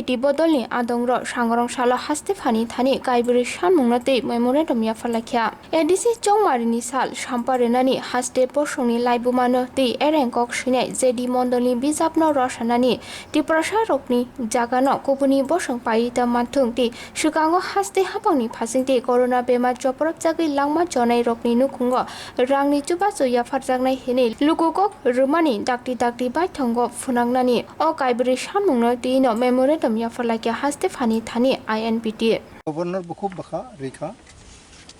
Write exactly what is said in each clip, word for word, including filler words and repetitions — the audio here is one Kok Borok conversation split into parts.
Twi bodolni adongrok sangrong salo haste phani thani kaibwrwi sanmungno twi memorandum yapharlakha. A D C chongmarini sal sampa rwnani haste bosongni laibumano twi ereng kok swinai J D Mondolni bijapno rw sanani Tiprasarokni jagano kubuni bosong paita manthung twi swkango haste haphangni phasingtwi corona bemar joprobjagwi langma jonairokni nukhungo rangni chubachu yapharjaknai hwnwi luku kok rwmani dakti dakti baithongo phunangnani o kaibwrwi sanmungno twino memorandum yapharlakha haste phani thani I N P T. Governor bo khub bwkha rikha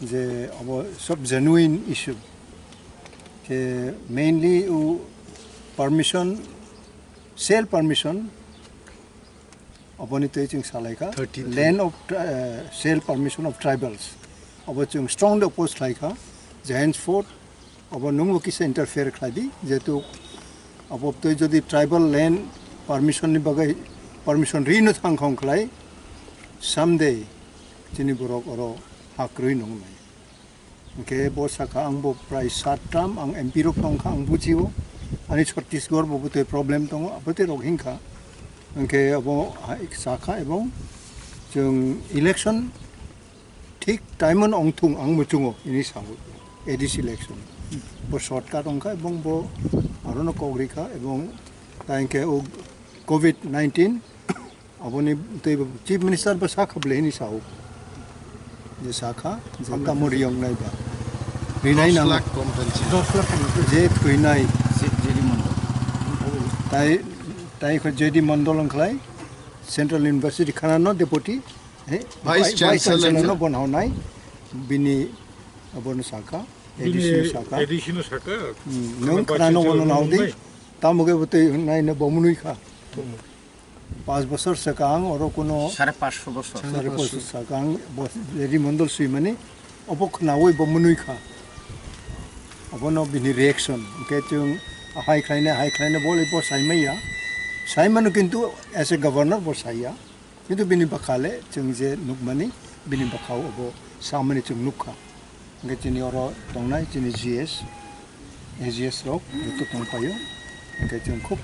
je abo sob genuine issue. Ke mainly u permission, sale permission, oboni twi chwng salaikha. Thirty-three. Land of tri-, eh, sale permission of tribals. Obo chwng strongly oppose khlaikha. Je henceforth obo nungbo kisa interfere khlai di, jehetu obo twi jodi tribal land permission ni bagwi permission rino thang khong khlai, someday chini borok oro ha kwrwi nungnai. Hwnkhe bo sakha, ang bo prai sat term, ang M P rok tongkha, ang bujio, ani Chhattisgarh bo bwtwi problem tongo, abwtwi rok hinkha. Hwnkhe abo hai sakha, ebong chwng election thik time no ongthung, ang muchungo, ini sao, A D C election. Bo shortcut ongkha, ebong bo arono kok rikha, ebong ta hinkhe o covid nineteen, Aboni tei bo Chief Minister bo sakha bwlai hini sao. Je sakha, je tamo riyong nai ba. Rinai dos nang lakh compensation. Je thwinai. Je-, J D Mondol. Tai, tai kho J D Mondol wngkhlai Central University khana no deputy, eh, Vice Vice Chancellor Chancellor no no. Bon hawnai. Bini abono sakha, Bini A D C no sakha. A D C no sakha. Hmm, Khana nung khana no Chancellor wono no naudi. Nai. Tamo ge bwtwi nai no bo munui kha. Hmm. Panch bosor swkang oro kuno sare panchsho bosor. Sare panchsho swkang bo J D Mondol swimani obo khnaui bo mwnwi kha. Obono bini reaction. Hwnkhe chwng hai khlaina, hai khlaina bo le bo saimaya. Saimano kintu as a governor bo saiya. Kintu bini bwkha le chwng je nukmani bini bwkhao obo samani chwng nukha. Hwnkhe chini oro tongnai chini G S, A G S rok joto tongphaio. Hwnkhe chwng khub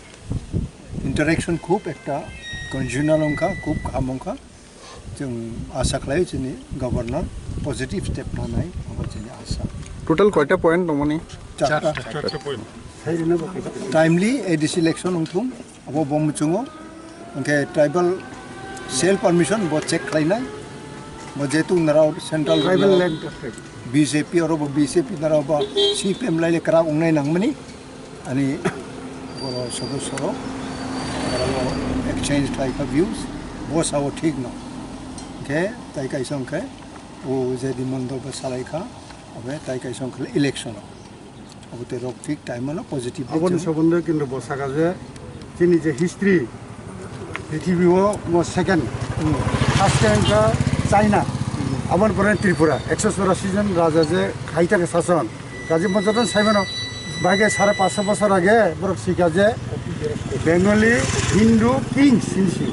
interaction khub ekta congenial wngkha, khub kaham wngkha. Chwng asa khlaio chini governor positive step lanai, abo chini asa. Total koita point tongmani? Charta. Charta point. Timely A D C election wngthung. Abo bo muchungo, hwnkhe tribal sale permission bo check khlainai, bo jehetu narao central tribal land B J P oro bo B J P narao bo C P M laile kwrak wngnai nangmani, ani boro sodosyo rok narao exchange khlai kha views, bo sao thik no, hwnkhe tai kaisa hwnkhe o J D Mondol bo salai kha, obe tai kaisa hwnkhe election o. Abo tei rok thik time ano positive Aboni bichang. Somondo kintu bo saka je chini je history, prithibi o mo second, first time ka China, aboni pore Tripura, ekso churasi jon raja je khai thangkha sason. Kaje mo joto sai mano, bage sare panchsho bosor age borok sika je Bengali Hindu kings hinsi.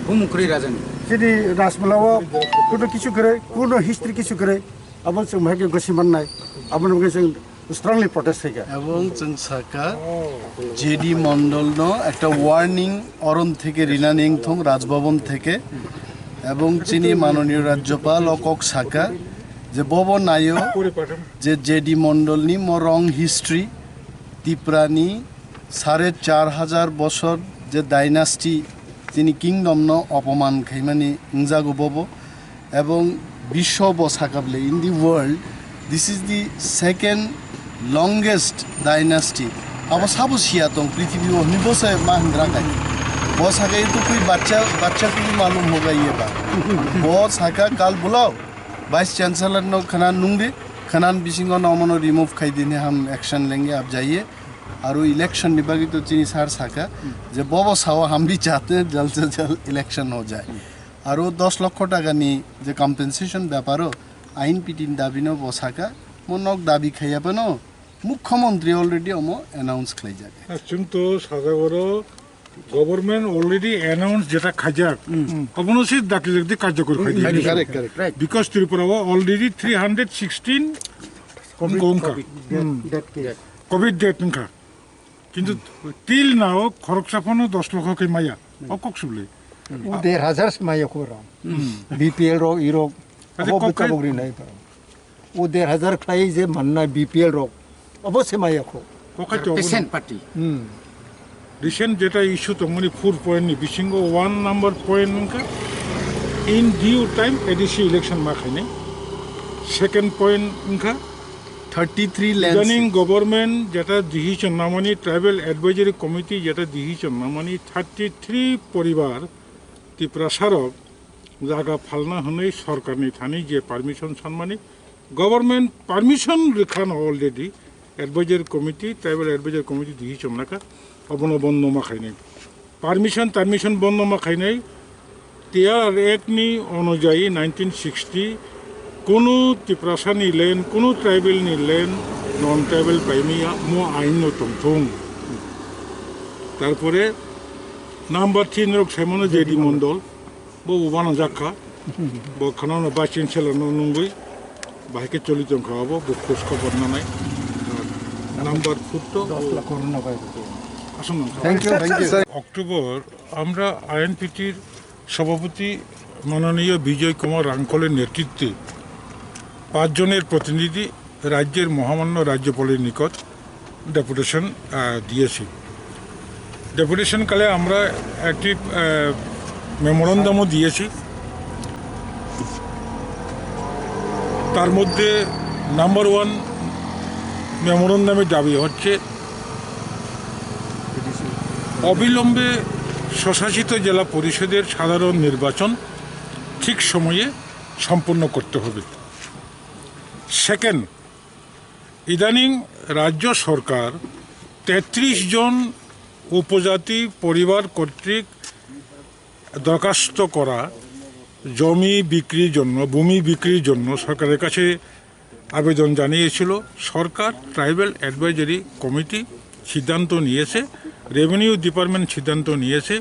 Bumukrwi rajani. Chini Rajmala o kuno kichu kwrwi, kuno history kichu kwrwi, abo chwng bahai khe gosi mannai, aboni bagwi chwng strongly protest khaikha. Ebong chwng saka, J D Mondol no ekta warning oron theke rinani wngthong Rajbhavan theke, ebong chini manoniyo Rajyapal o kok saka je bobo naio je J D Mondol ni mo wrong history, Tipra ni sare char hajar bosor je dynasty chini kingdom no opoman khaimani wngjago bobo. Ebong biswo bo sakable, in the world, this is the second longest dynasty. Abo sabo siya tong prithibi o hwnwi bo se ma hwngra kai. Bo saka ye tu koi bachcha, bachcha ko bhi malum hoga ye baat. Bo saka kal bulao, Vice Chancellor no khana nungdi, khanan bisingo no omono remove khai dini, ham action lenge, ab jaiye. Aro election ni bagwi to chini sir saka je bobo sao hum bhi chahte hain jal se jal election ho jaye. Aro dos lokho taka ni je compensation bepar o I N P T ni dabi no bo saka, mo nok dabi khaiya phano Mukhyamantri already omo announce khlaijak. Chwng to sajak oro government already announce jeta khaijak, abono se dakti dakti karjokor khaidi. Correct, correct. Because Tripura o already three hundred sixteen wngkha. Covid death wngkha. Kintu till now khoroksa phano dos lokho khe maya. O kok subli. O der hajar se maya kho rok. B P L rok, i rok. Abo bwsa bwgri nai. O der hajar khlai je manna B P L rok. Abo se maya kho. Kokai to recent party. Hmm. Recent jeta issue tongmani four point ni bisingo one number point wngkha in due time A D C election ma khainai. Second point wngkha thirty three lands. Idaning government jeta decision namani, Tribal Advisory Committee jeta decision namani, thirty three poribar Tiprasa rok jaga phalna hwnwi sorkarni thani je permission sanmani, government permission rwkha no already, advisory committee, tribal advisory committee decision nakha, obono bondo ma khainai. Permission termission bondo ma khainai, T R R Act ni onujayi nineteen sixty kunu Tiprasa ni land, kunu tribal ni land, non tribal paimaya mo ain no tongthung. Tarpore number three norok saimano J D Mondol. Bo bo uanajak kha. Bo khwnano vice chancellor no nungwi bahai khe choli tong kha, abo bo khoj khobor nanai. Number four to dos lakh corona virus. Aswk nang kha. Thank you, thank you. October আমরা আইএনপিটির সভাপতি মাননীয় বিজয় কুমার রাংখলের নেতৃত্বে পাঁচজনের প্রতিনিধি রাজ্যের মহামান্য রাজ্যপালের নিকট ডেপুটেশন, আহ, দিয়েছি। ডেপুটেশন কালে আমরা একটি, আহ, মেমোরান্ডামও দিয়েছি। তার মধ্যে নাম্বার ওয়ান মেমোরান্ডামের দাবি হচ্ছে অবিলম্বে স্বশাসিত জেলা পরিষদের সাধারণ নির্বাচন ঠিক সময়ে সম্পন্ন করতে হবে। সেকেন্ড, ইদানিং রাজ্য সরকার তেত্রিশ জন উপজাতি পরিবার কর্তৃক দরখাস্ত করা জমি বিক্রির জন্য, ভূমি বিক্রির জন্য সরকারের কাছে আবেদন জানিয়েছিল। সরকার ট্রাইবাল অ্যাডভাইজারি কমিটি সিদ্ধান্ত নিয়েছে, রেভিনিউ ডিপার্টমেন্ট সিদ্ধান্ত নিয়েছে,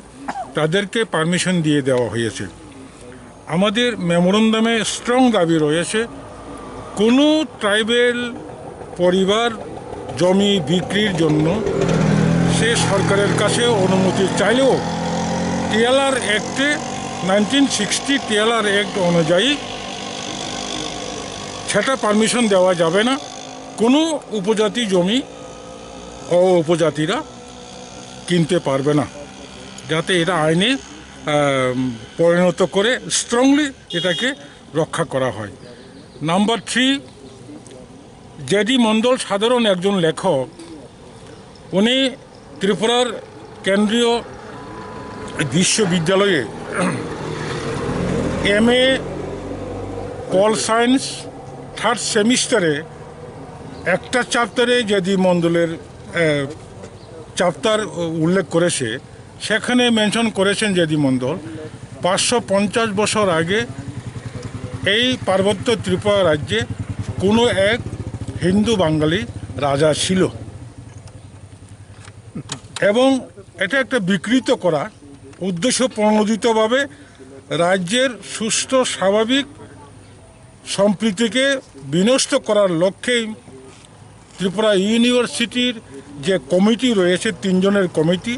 তাদেরকে পারমিশন দিয়ে দেওয়া হয়েছে। আমাদের মেমোরান্ডামে স্ট্রং দাবি রয়েছে, কোনো ট্রাইবাল পরিবার জমি বিক্রির জন্য সে সরকারের কাছে অনুমতি চাইলেও টিএলআর অ্যাক্টে, নাইনটিন সিক্সটি টিএলআর অ্যাক্ট অনুযায়ী সেটা পারমিশন দেওয়া যাবে না। কোনো উপজাতি জমি অ উপজাতিরা কিনতে পারবে না, যাতে এটা আইনে, আহ, পরিণত করে স্ট্রংলি এটাকে রক্ষা করা হয়। নাম্বার থ্রি, জেডি মণ্ডল সাধারণ একজন লেখক। উনি ত্রিপুরার কেন্দ্রীয় বিশ্ববিদ্যালয়ে এমএ পল সায়েন্স থার্ড সেমিস্টারে একটা চ্যাপ্টারে জেডি মণ্ডলের, আহ, চ্যাপ্টার উল্লেখ করেছে। সেখানে মেনশন করেছেন জেডি মণ্ডল, পাঁচশো পঞ্চাশ বছর আগে এই পার্বত্য ত্রিপুরা রাজ্যে কোনো এক হিন্দু বাঙালি রাজা ছিল এবং এটা একটা বিকৃত করা, উদ্দেশ্য প্রণোদিতভাবে রাজ্যের সুস্থ স্বাভাবিক সম্প্রীতিকে বিনষ্ট করার লক্ষ্যেই ত্রিপুরা ইউনিভার্সিটির যে কমিটি রয়েছে, তিনজনের কমিটি,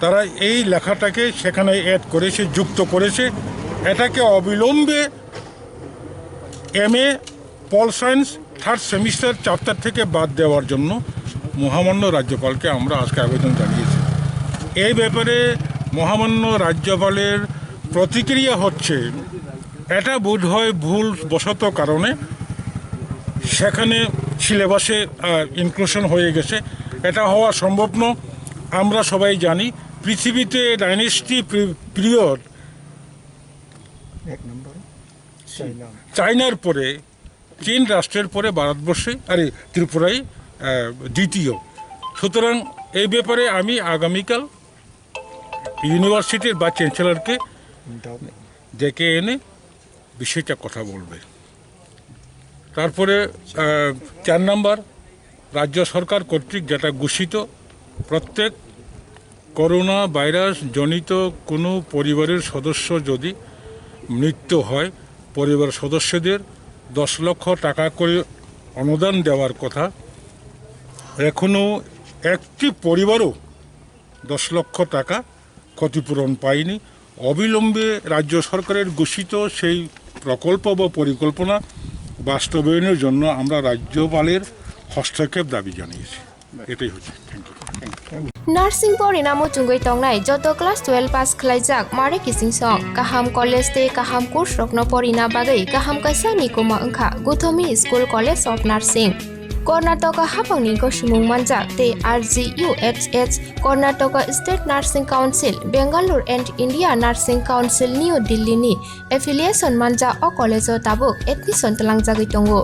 তারা এই লেখাটাকে সেখানে অ্যাড করেছে, যুক্ত করেছে। এটাকে অবিলম্বে MA pol science third semester chapter থেকে বাদ দেওয়ার জন্য মহামান্য রাজ্যপালকে আমরা আজকে আবেদন জানিয়েছি। এই ব্যাপারে মহামান্য রাজ্যপালের প্রতিক্রিয়া হচ্ছে, এটা বোধহয় ভুল বশত কারণে সেখানে সিলেবাসে, আহ, ইনক্লুশন হয়ে গেছে। এটা হওয়া সম্ভব নয়। আমরা সবাই জানি পৃথিবীতে ডাইনেস্টি পি-, পিরিয়ড এক নম্বর চাইনা। চাইনার পরে, চীন রাষ্ট্রের পরে ভারতবর্ষে, আরে, ত্রিপুরায়, আহ, দ্বিতীয়। সুতরাং এই ব্যাপারে আমি আগামীকাল ইউনিভার্সিটির ভাইস চ্যান্সেলরকে ডেকে এনে বিষয়টা কথা বলবে। তারপরে, আহ, চার নাম্বার, রাজ্য সরকার কর্তৃক যেটা ঘোষিত, প্রত্যেক করোনা ভাইরাস জনিত কোনো পরিবারের সদস্য যদি মৃত্যু হয়, পরিবার সদস্যদের দশ লক্ষ টাকা করে অনুদান দেওয়ার কথা। এখনও একটি পরিবারও দশ লক্ষ টাকা ক্ষতিপূরণ পায়নি। অবিলম্বে রাজ্য সরকারের ঘোষিত সেই প্রকল্প বা পরিকল্পনা বাস্তবায়নের জন্য আমরা রাজ্যপালের হস্তক্ষেপ দাবি জানিয়েছি। এটাই হচ্ছে। Thank you. Nursing porina muchungwi tongnai joto class twelve pass khlaijak mare kising song kaham college tei kaham course rokno porina bagwi kaham kaisa ni koma wngkha Guthomi School College of Nursing. Karnataka hapangni gosumung manjak tei R G U H H, Karnataka State Nursing Council, Bangalore and India Nursing Council, New Delhi ni affiliation manjak o college o tabuk admission twlangjagwi tongo.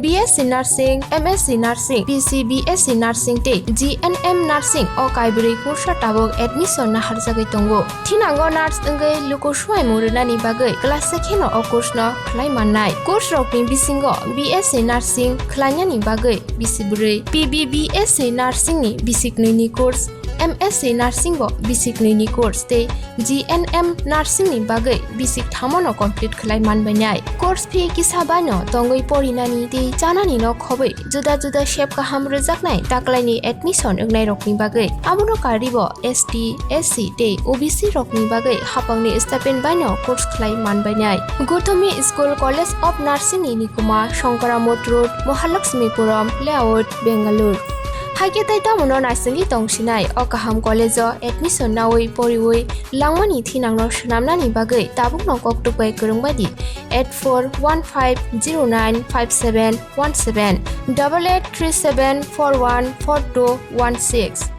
B S C Nursing, M S C Nursing, P C B S C Nursing tei G N M Nursing o kaibrwi course o tabuk admission naharjagwi tongo. Thinango nurse wngwi luku suaimung rwnani bagwi class se kheno o course no khlai mannai. Course rokni bisingo B S C Nursing khlainani bagwi bisi bwrwi, P B B S C Nursing ni bisi knwi ni course, M S C Nursing bo bisi knwi ni course tei G N M Nursing ni bagwi bisi kthamo no complete khlai manbainai. Course fee kisa bai no tongwi porinani tei chanani no khobwi juda juda sep kaham rwjaknai taklaini admission wngnai rokni bagwi. Abono karwi bo S T, S C tei O B C rokni bagwi hapangni stipend baino course khlai manbainai. Guthomi School College of Nursing ni nikuma Shankaramot Road, Mahalakshmipuram Layout, Bangalore. Haikhe tei tamono naisingwi tongsinai o kaham college o admission nawi poriwi langmani thinangno swnamnani bagwi tabukno koktwk bai kwrwng bai di eight four one five zero nine five seven one seven, double eight three seven four one four two one six.